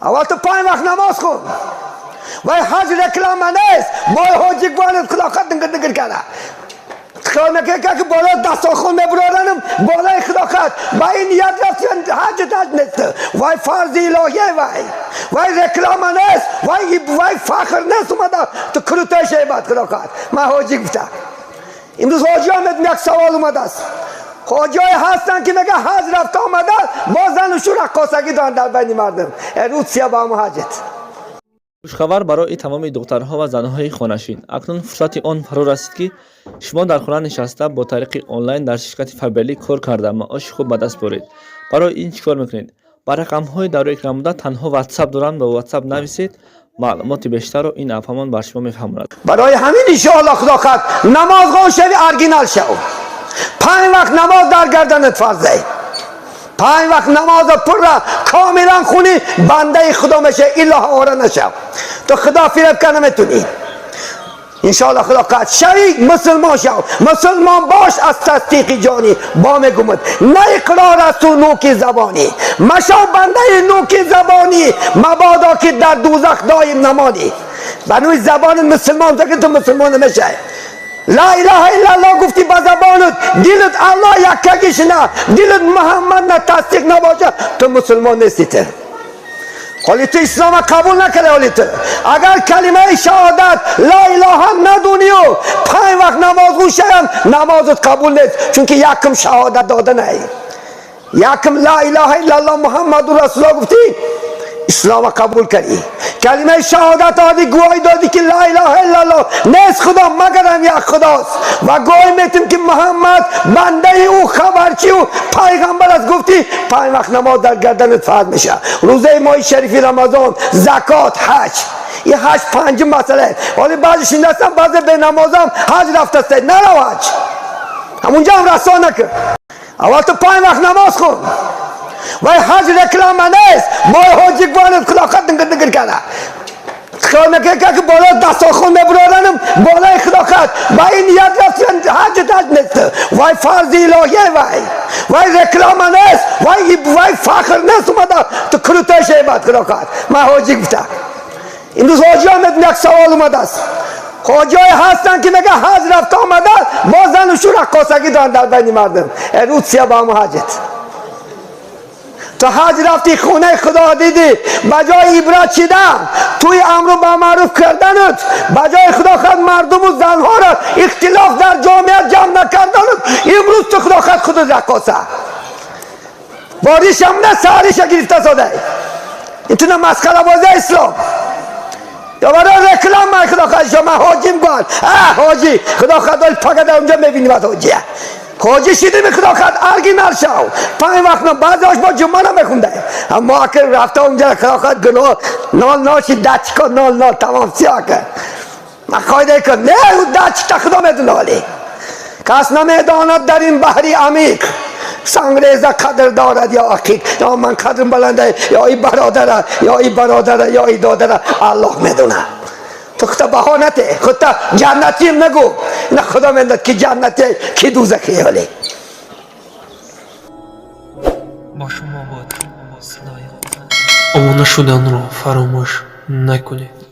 Аввал ту 5 вақт намоз хон. Вай ҳаҷ реклама нест. Мой ҳоҷи гуанет худохат дингир дингир кара. Хиёл мекунад ки болои дастархон мебуроранам болои худохат. Ба ин ният рафтан ҳаҷ ҳаҷ нест. Вай фарзи илоҳие вай. Вай реклама нест. Вай фахр нест омада ту крутой шебат худохат. Ман ҳоҷи гуфтам. Имрӯз ҳоҷиҳо медонам як савол омадааст. Ҳоҷиҳое ҳастанд ки мегӯянд ҳаҷ рафта омада боз зану шу раққосагӣ доранд дар байни мардум. Русия ба ҳамон ҳаҷет. Хушхабар барои тамоми духтарҳо ва занҳои хонашин. Акнун фурсати он фаро расид, ки шумо дар хона нишаста бо тариқи онлайн дар ширкати Фаберлик кор карда, маоши хуб ба даст боред. Барои ин чӣ кор мекунед? Ба рақамҳои дар рӯи экран буда танҳо Ватсап доранд, ба Ватсап нависед, маълумоти бештарро ин апамон бар шумо мефаҳмонад. Барои ҳамин иншоалло худохат намозхон шави, оригинал шав. 5 вақт намоз дар гарданат фарзе. 5 вақт намоза пурра комилан хуни бандаи худо меша, илло ора нашав. Ту худо фиреб кар наметунӣ. Иншоалло худо қад шави мусулмон шав. Мусулмон бош аз тасдиқи ҷонӣ бо мегумад. На иқрор аз ту нуки забонӣ. Машав бандаи нуки забонӣ, мабодо ки дар дӯзах доим намонӣ. Ба нӯи забони мусулмон ки ту мусулмон намешавӣ. Ла илаҳа иллаллоҳ гуфтӣ ба забонат, дилат Аллоҳ яккагиш на, дилат Муҳаммад на тасдиқ набошад, ту мусулмон нести ту. Ҳоли ту ислома қабул накарда ҳоли ту. Агар калимаи шаҳодат ла илаҳа надунию 5 вақт намоз гӯшаям, намозат қабул нест, чунки якм шаҳодат дода наи. Якм ла илаҳа иллаллоҳ Муҳаммаду расулуллоҳ гуфтӣ, ислома қабул кардӣ. Калимаи шаҳодат додӣ, гувоҳӣ додӣ ки ла илаҳа иллаллоҳ нест худо магарам як худост ва гувоҳӣ метим ки Муҳаммад бандаи ӯ, хабарчи ӯ, пайғамбар аст гуфтӣ, 5 вақт намоз дар гарданат фарз мешавад. Рӯзаи моҳи шарифи Рамазон, закот, ҳаҷ. Ин ҳаҷ панҷум масъала. Ҳоли баъзе шиндастам, баъзе бенамозам ҳаҷ рафтаст. Нарав ҳаҷ. Ҳамунҷо ҳам расо накун. Аввал ту 5 вақт намоз хон. Вай ҳаҷ реклама нест. Мой ҳоҷи гуанет худохат дингир дингир кара. Хиёл мекунад ки болои дастархон мебуроранам болои худохат. Ба ин ният рафтан ҳаҷ ҳаҷ нест. Вай фарзи илоҳие вай. Вай реклама нест. Вай фахр нест омада ту крутой шебат худохат. Ман ҳоҷи гуфтам. Имрӯз ҳоҷиҳо медонам як савол омадааст. Ҳоҷиҳое ҳастанд ки мегӯянд ҳаҷ рафта омада боз зану шу раққосагӣ доранд дар байни мардум. Русия ба ҳамон ҳаҷет. Ту ҳаҷ рафти, хонаи худо дидӣ, ба ҷои ибрат шидан, туи амру ба маъруф карданат, ба ҷои худохат мардуму занҳоро ихтилоф дар ҷомеа ҷамъ накарданат, имрӯз ту худохат худат раққоса. Боришам на сариша гирифта содай. Ин ту на масхарабозӣ ислом. Ё барои реклама худохат шумо ҳоҷим гуфт. А ҳоҷи худохат дол фақат онҷо мебинӣ бад ҳоҷия. Ҳоҷи шидими худохат оригинал шав. 5 вақт баъзеҳош бо ҷумъа намехунда. Аммо акр рафта онҷа худохат гуноҳ 0-0 шид, дачка 0-0 тамом сиёҳ кард. Ман қоида кун. Не, ӯ дачка худо медона ҳоли. Кас намедонад дар ин баҳри амиқ сангреза қадр дорад ё ақиқ. Ё ман қадрм баланда, ё и бародара, ё и бародара, ё и додара, Аллоҳ медонад. Ту худта баҳо нате, худта ҷаннатием нагӯ. На худо медонад ки ҷаннати, ки дӯзахи ҳоли. Бо шумо буд садои обуна шуданро фаромӯш накунед.